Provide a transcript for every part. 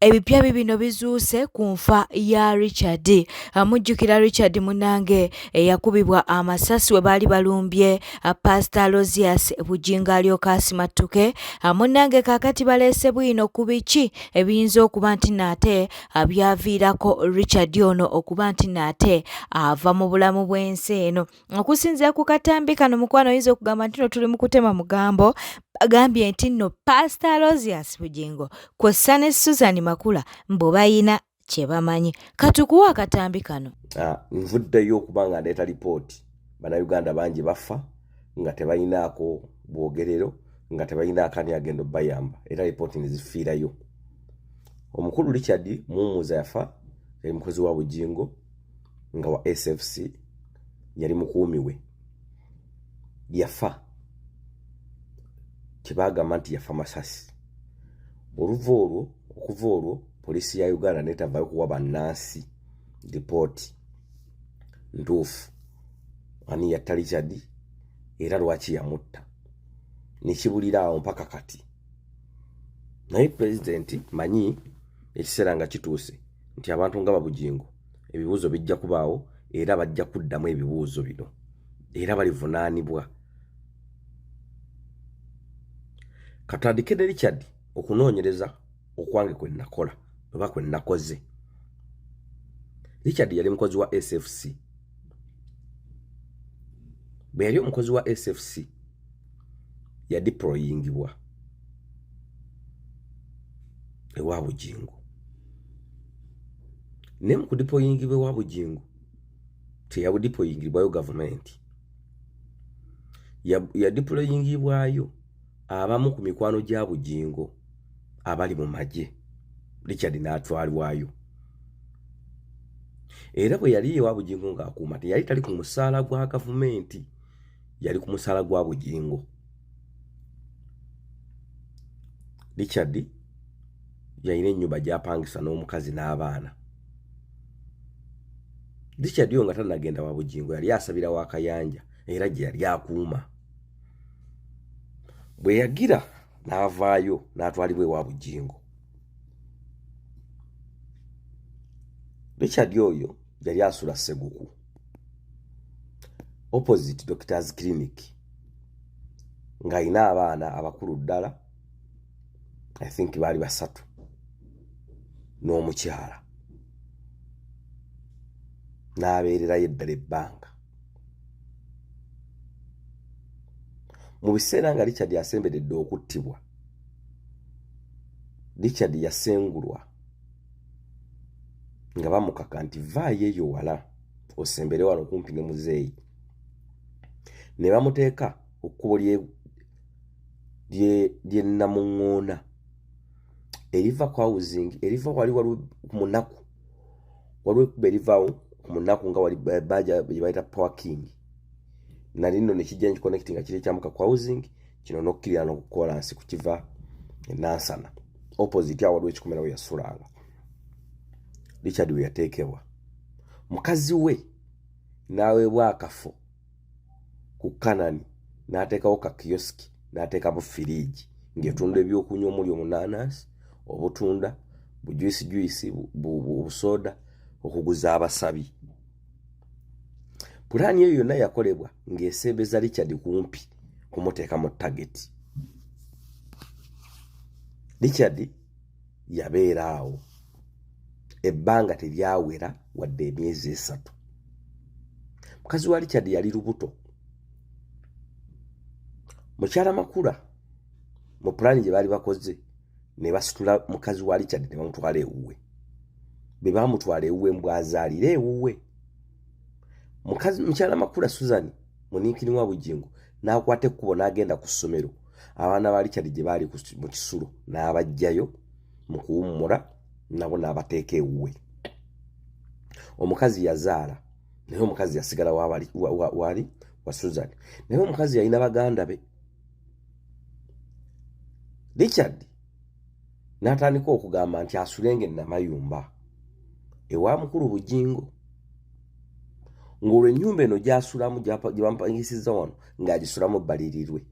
Ebipya bibino bizuuse ku nfa ya Richard. Mujjukira Richard munnange eyakubibwa amasasi we baali balumbye Pasita Aloysius Bugingo alyoka asimattuke. Munnange kaakati baleese bwino ku biki ebiyinza okuba nti naate byaviirako Richard ono okuba nti naate ava mu bulamu bw'ensi eno. Okusinziira ku katambi kano mukwano oyinza okugamba nti no tuli mu kutema mugambo, bagambye nti nno Pasita Aloysius Bugingo kw'ossa ne Susan Makula mbu bayina kye bamanyi. Katukuwe akatambi kano. Nvuddeyo okuba nga ndeeta lipooti. Bannayuganda bangi bafa nga tebalinaako bwogerero, nga tebalinaako ani agenda obayamba, era lipooti ne zifiirayo. Omukulu Richard Muhumuza yafa, yali mukozi wa Bugingo nga wa SFC, yali mukuumi we. Yafa kyebagamba nti yafa masasi. Okuva olwo poliisi ya Uganda netavayo kuwa bannansi lipooti ntuufu ani yatta Richard era lwaki yamutta, nekibulira awo mpaka kati. Naye pulezidenti manyi ekiseera nga kituuse nti abantu nga Babugingo ebibuuzo bijja kubaawo era bajja kuddamu ebibuuzo bino era balivunaanibwa. Katandike ne Richard okunoonyereza okwange kwe nakola oba kwe nakoze. Richard yali mukozi wa SFC. Bwe yali omukozi wa SFC yadiployingibwa ewa Bugingo, naye mu kudiployingibwa ewa Bugingo teyabudiployingibwayo gavumenti, yadiployingibwayo abamu ku mikwano gya Bugingo abali mu magye. Richard n'atwalwayo, era bwe yali ewa Bugingo ng'akuuma teyali tali ku musaala gwa gavumenti, yali ku musaala gwa Bugingo. Richard yalina ennyumba gy'apangisa n'omukazi n'abaana. Richard oyo nga tannagenda wa Bugingo yali asabira wa Kayanja era gye yali akuuma. Bwe yagira n'avaayo n'atwalibwa ewa Bugingo. Richard oyo yali asula Seguku opposite Doctors Clinic, ng'alina abaana abakulu ddala, I think baali basatu n'omukyala, n'abeererayo eddala ebbanga. Mu biseera nga Richard asemberedde okuttibwa, Richard yasengulwa nga bamukaka nti vaayo eyo wala osembere wano kumpi ne muzeeyi, ne bamuteeka ku kkubo lye Namuŋŋoona eriva ku housing, eriva wali wali ku munaku, waliwo ekkubo erivaawo ku munaku nga wali baja gye bayita Power King, nali nno ne kijja nekiconnecti nga kiri ekyambuka ku housing kino n'okukkirira n'okukolansi ku kiva e Nansana opposite awo waliwo ekikomera we yasulanga. Richard we yateekebwa, mukazi we n'aweebwa akafo ku Kanani n'ateekawo ka kiyosiki n'ateekamu firiigi ng'etunda ebyokunywa omuli omunaanansi, obutunda, bujuisi, obusoda okuguza abasabi. Pulaani eyo yonna yakolebwa ng'esembeza Richard kumpi kumuteeka mu tageti. Richard yabeera awo ebbanga teryawera wadde emyezi 3. Mukazi wa Richard yali lubuto. Mukyala Makula mu pulaani gye baali bakoze ne basitula mukazi wa Richard ne bamutwala ewuwe. Bwe baamutwala ewuwe mbw azaalire ewuwe. Mukyala Makula Susan muninkini wa Bugingo n'akwata ekkubo n'agenda ku ssomero abaana ba Richard gye baali mu kisulo n'abaggyayo mu kuwummula nabo n'abateeka ewuwe. Omukazi yazaala, naye omukazi yasigala wali wa Susan, naye omukazi yalina baganda be. Richard n'atandika okugamba nti asulenga e Namayumba ewa mukulu Bugingo, ng'olwo ennyumba eno gy'asulamu gye bamupangisizza wano ng'agisulamu bbalirirwe.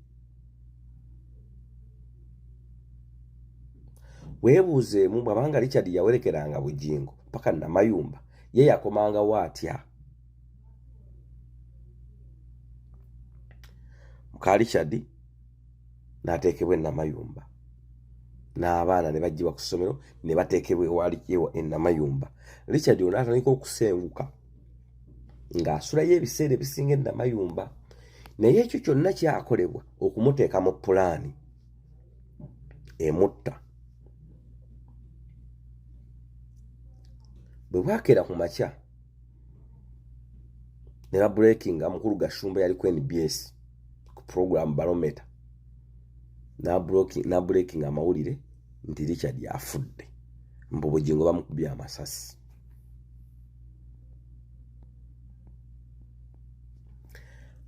Weebuuzeemu bw'abanga Richard yawerekeranga Bugingo paka Namayumba, ye yakomangawo atya? Muka Richard n'ateekebwa e Namayumba n'abaana ne baggyibwa ku ssomero ne bateekebwa ewali e Namayumba. Richard ono atandika okusenguka ng'asulayo ebiseera ebisinga e Namayumba, naye ekyo kyonna kyakolebwa okumuteeka mu pulaani emutta. Bwe bwakeera ku makya ne babuleekinga mukulu Gashumba yali ku NBS ku program Barometer, n'abuleekinga amawulire nti Richard afudde, mbu Bugingo bamukubye amasasi.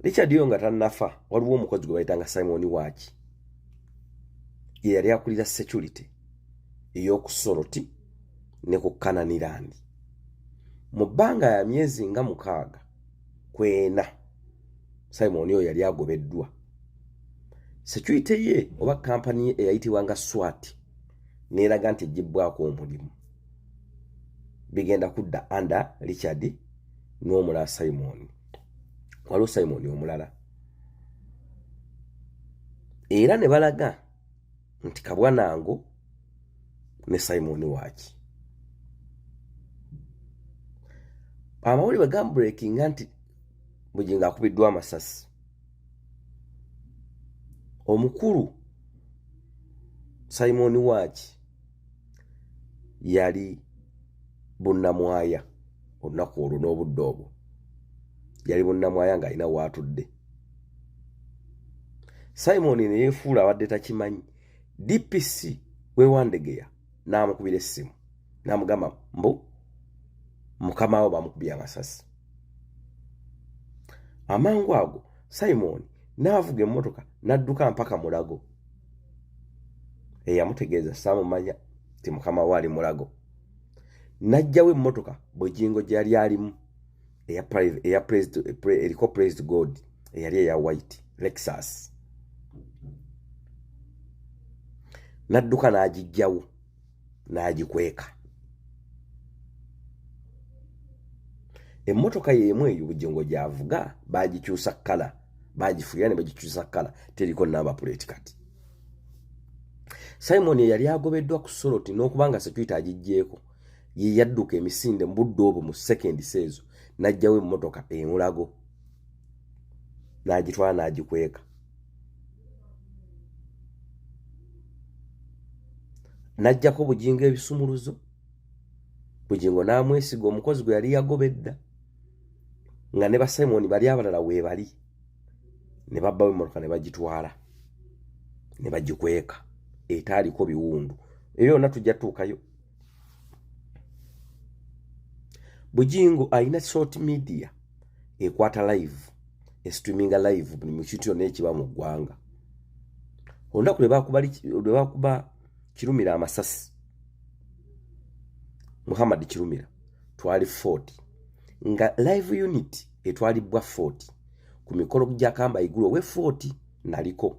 Richard oyo nga tannafa, waliwo omukozi gwe bayitanga Simon Waaki, ye yali akulira security ey'oku Soroti ne ku Kananirandi. Mu bbanga ya myezi nga 6 ku 4, Simon oyo yali agobeddwa. Security ye oba kampani ye eyayitibwanga SWAT n'eraga nti eggibbwako omulimu, bigenda kudda under Richard n'omulala Simon. Waliwo Simon omulala era ne balaga nti Kabwanango ne Simon Waaki. Amawulire bwe gamubureekinga nti Bugingo akubiddwa amasasi, omukulu Simon Waaki yali Bunnamwaya olunaku olwo n'obudde obwo, yali Bunnamwaya ng'alina waatudde. Simon ne yeefuula abadde takimanyi. DPC wewandegeya n'amukubira essimu n'amugamba mbu mukama we bamukubye amasasi. Amangu ago Simon n'avuga emmotoka n'adduka mpaka Mulago. Eyamutegeeza saamumanya nti mukama we ali Mulago. N'aggyawo emmotoka Bugingo gye yali alimu eriko Praised God, eyali eya white Lexus, n'adduka n'agiggyawo n'agikweka. Emmotoka y'emu eyo Bugingo gy'avuga baagikyusa kkala, baagifuuyira ne bagikyusa kkala, teriko namba puleeti kati. Simon eyali agobeddwa ku Soroti n'okuba nga security agiggyeeko, ye yadduka emisinde mu budde obwo mu seconds ezo n'aggyawo emmotoka emulago n'agitwala n'agikweka. N'aggyako Bugingo ebisumuluzo, Bugingo n'amwesiga omukozi gwe yali yagoba edda, nga ne ba Simon bali abalala weebali, ne babbawo emmotoka ne bagitwala ne bagikweka etaaliko biwundu. Ebyo byonna tujja tuukayo. Bugingo alina short media ekwata live, estreaminga live buli mu kintu kyonna ekiba mu ggwanga. Olunaku lwe bakuba Kirumira amasasi, Muhammad Kirumira, twali 40 nga live unit etwalibwa 40 ku mikolo gya Kamba Igulu owe 40 naliko.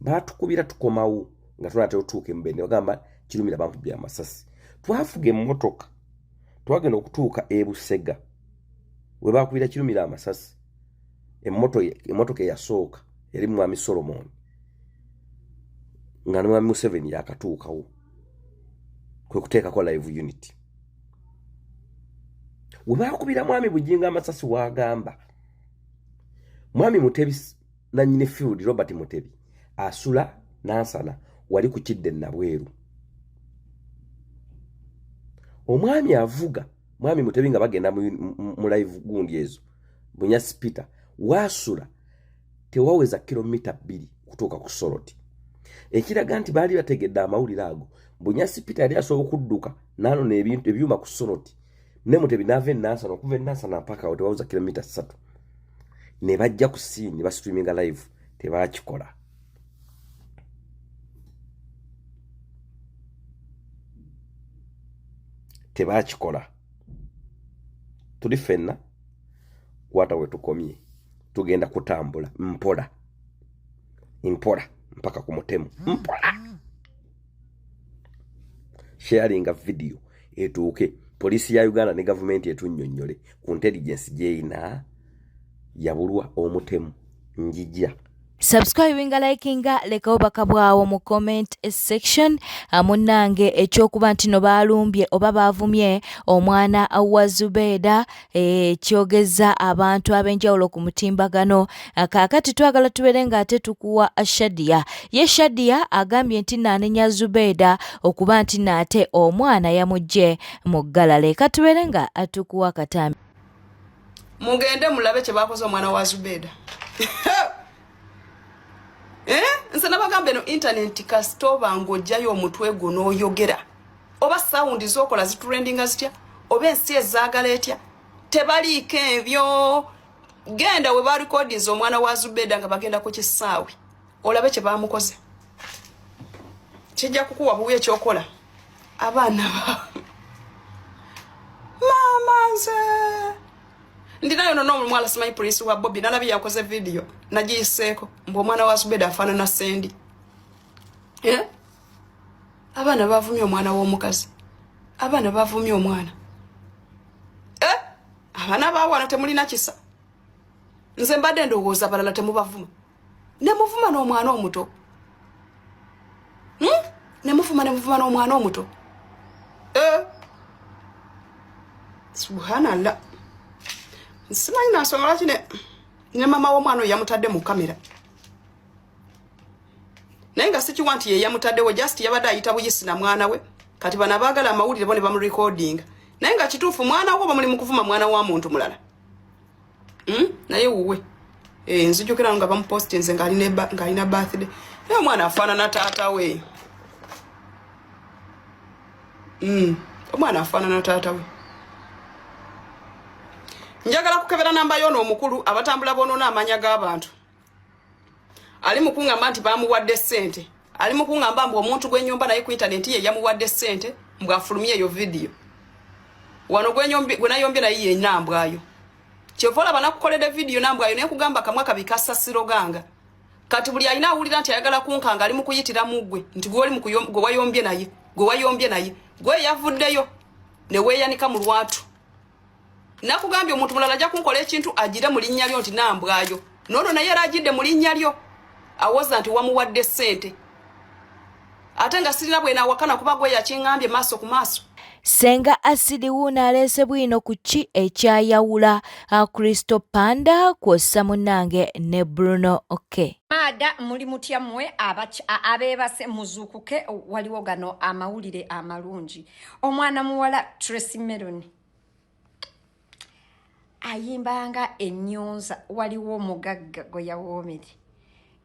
Baatukubira tukomawo nga tunatera otuuka emubende, bagamba Kirumira bankubye amasasi. Twafuga emmotoka twagenda okutuuka e Busega we baakubira Kirumira amasasi. Emmotoka eyasooka yali Mwami Solomon nga ne Mwami Museveni yakatuukawo, kwe kuteekako live unit. We baakubira Mwami Bugingo amasasi, waagamba Mwami Mutebi nannyini field Robert Mutebi asula Nansana wali ku kidde Nabweru. Omwami avuga Mwami Mutebi nga bagenda mu live gundi ezo Bunyasi Peter waasula tewaweza kilomita 2 kutuuka ku Soroti, ekiraga nti baali bategedde amawulire ago. Bunyasi Peter yali asobola okudduka n'anona ebintu ebyuma ku Soroti ne Mutebi n'ava e Nansana, okuva e Nansana mpaka awo tewaweza kilomita 3, ne bajja ku scene bastreaminga live. Tebaakikola. Tebaakikola. Tuli ffenna kwata we tukomye, tugenda kutambula mpola mpola mpaka ku mutemu mpola. Sharinga video etuuke poliisi ya Uganda ne gavumenti etunnyonnyole ku intelligence gyeyina yabulwa omutemu. Njija. Subscribinga, likinga, leka obubaka bwawo mu comment section. Munnange, ekyokuba nti no baalumbye oba baavumye omwana wa Zubeeda kyogeza abantu ab'enjawulo ku mutimbagano. Kaakati twagala tubeere ng'ate tukuwa Shadia. Ye Shadia agambye nti naanenya Zubeeda okuba nti naate omwana yamuggye mu ggalala. Eka tubeere nga tukuwa katambi. Mugende mulabe kye bakoze omwana wa Zubeeda. Eh? Nze nabagamba, eno internet kasitoba ng'ojjayo omutwe gwo n'oyogera, oba sound z'okola zitrendinga zitya, oba ensi ezaagala etya, tebaliiko ebyo. Genda we barecordinze omwana wa Zubeeda nga bagenda ku kisaawe, olabe kye bamukoze. Kijja kukuwa buwi ekyokola. Abaana ba maama, nze ndinayo nono omuwala, simanyi Prince wa Bobi, nalabye yakoze video, nagiyiseeko, mbu omwana wa Zubeda afaanana Sendi. Eh? Abaana bavumye omwana w'omukazi, abaana bavumye omwana. Eh? Abaana bawana temulina kisa. Nze mbadde ndowooza abalala temubavuma, nemuvuma n'omwana omuto. Hmm? Nemuvuma n'omwana omuto. Eh? Subhanallah, simanyi nansonga lwaki ne mama w'omwana oyo yamutadde mu kamera, naye nga sikiwa nti ye yamutaddewo, just yabadde ayita buyisi na mwana we. Kati bano abaagala amawulire bo ne bamurecordinga, naye nga kituufu mwana wo bamuli mu kuvuma mwana wa muntu mulala. Naye wuwe. Eh, nzijukira nga bamupostinze ng'alina birthday, naye omwana afaanana taata we. Omwana afaanana taata we. Njagala kukebera namba y'ono omukulu abatambula bonoona amanya g'abantu. Ali mu kuŋŋamba nti bamuwadde ssente, ali mu kuŋŋamba mbu omuntu gw'ennyumba naye ku intaneti ye yamuwadde ssente mbw afulumye eyo vidiyo. Wano gwe nayombye naye ye Nambwayo. Kyova olaba nakukoledde vidiyo Nambwayo, naye kugamba kamwa kabi kasasiro ganga. Kati buli alina awulira nti ayagala kunkanga, ali mu kuyitira mu ggwe, nti gwoli gwe wayombye naye, gwe wayombye naye, gwe yavuddeyo ne weeyanika mu lwatu. Nakugambye, omuntu mulala ajja kunkola ekintu agire mu linnya lyo nti Nambwayo, noono naye era agidde mu linnya lyo, awoza nti wamuwadde ssente, ate nga sirina bwenaawakana kuba gwe yakiŋŋambye maaso ku maaso. Senga Asidi wuuno aleese bwino ku ki ekyayawula Crystal Panda kw'ossa munnange ne Bruno K. Maada, muli mutya mmwe abeebase? Muzuukuke, waliwo gano amawulire amalungi. Omwana muwala Tracy Melon ayimbanga ennyonza, waliwo omugagga gwe yawoomere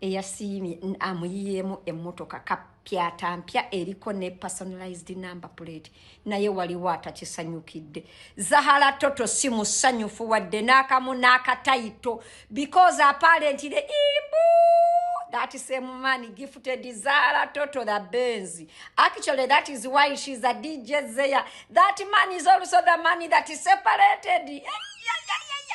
eyasiimye amuyiyeemu emmotoka kapyata mpya eriko ne personalized number plate, naye waliwo atakisanyukidde. Zahara Toto si musanyufu wadde n'akamu n'akatayito, because apparently imbu that same man gifted Zahara Toto the Benz. Actually, that is why she's a DJ there. That man is also the money that is separated, yeah,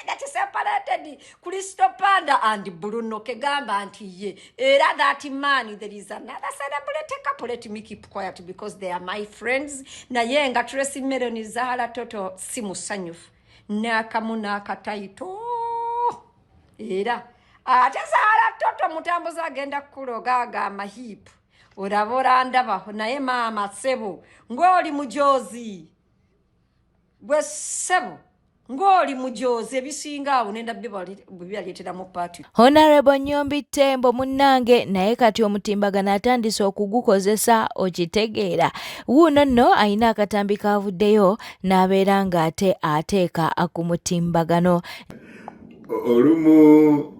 that is separated Crystal Panda and Bruno. Kegamba nti ye era that man, there is another celebrity couple, let me keep quiet because they are my friends, naye nga Tracy Melon, Zahara Toto si musanyufu n'akamu n'akatayito. Era ate Zahara Toto mutambuzi agenda kukuloga agamba hip oraba orandabaho, naye maama ssebo ng'oli mujozi gwe, ssebo ng'oli mujozi, ebisinga awo nenda bibaleeteramu paati. Honorable Nyombi Tembo munnange naye kati omutimbagano atandise okugukozesa, okitegeera. Wuuno nno alina akatambi kavuddeyo n'abeera ng'ate ateeka ku mutimbagano. Olumu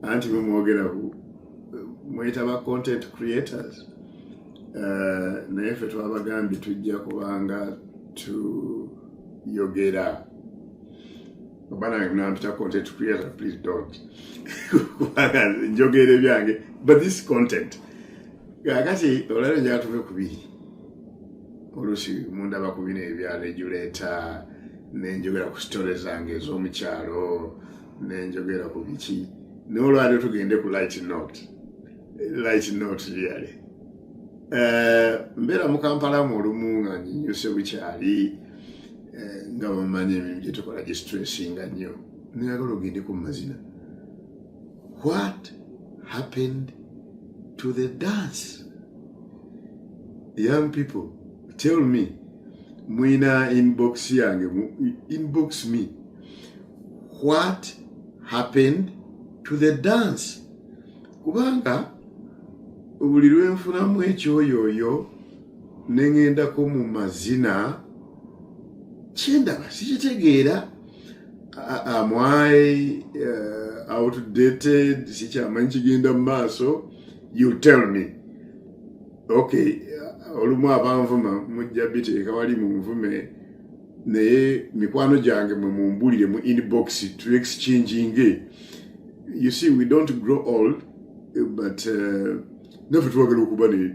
anti bwemwogera mweyita ba content creators, naye ffe twabagambye tujja kubanga tuyogera. Oba nange munampita content creator, please don't, kubanga njogera ebyange, but this content. Kakati olwaleero njagala tuve ku biri. Oluusi mundaba ku bino ebya regulator, nenjogera ku story zange ez'omukyalo, nenjogera ku biki, naye olwaleero tugende ku light note, light note really. Mbeera mu Kampala mu olumu nga nyinyuse bukyali, nga bamanyi emirimu gye tukola gistressinga nnyo, neyagala ogendeko mu mazina. What happened to the dance? Young people, tell me. Mwina inbox yange, inbox me, what happened to the dance? Kubanga buli lwenfunamu ekyoyoyo neŋŋendako mu mazina, kyendaba sikitegeera. Am I outdated? Sikyamanyi kigenda mu maaso. You tell me. Okay, olumu abanvuma mujja biteeka wali munvume, naye mikwano gyange mwe mumbulire mu inbox to exchanginge. You see, we don't grow old, but naffe twagala okuba ne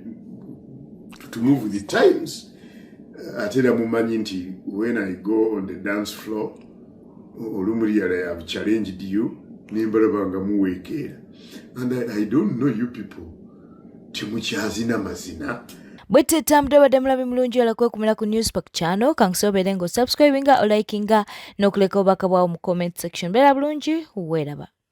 to move with the times. Ate era mumanyi nti when I go on the dance floor, olumu really I have challenged you, nembalaba nga muweekeera, and I don't know, you people temukyazina mazina. Bwe tetambudde, obadde mulabi mulungi, ola kwekumira ku Newspark channel. Kankusobeere nga osubscribinga, olikinga n'okuleka obubaka bwawo mu comment section. Beera bulungi, weeraba.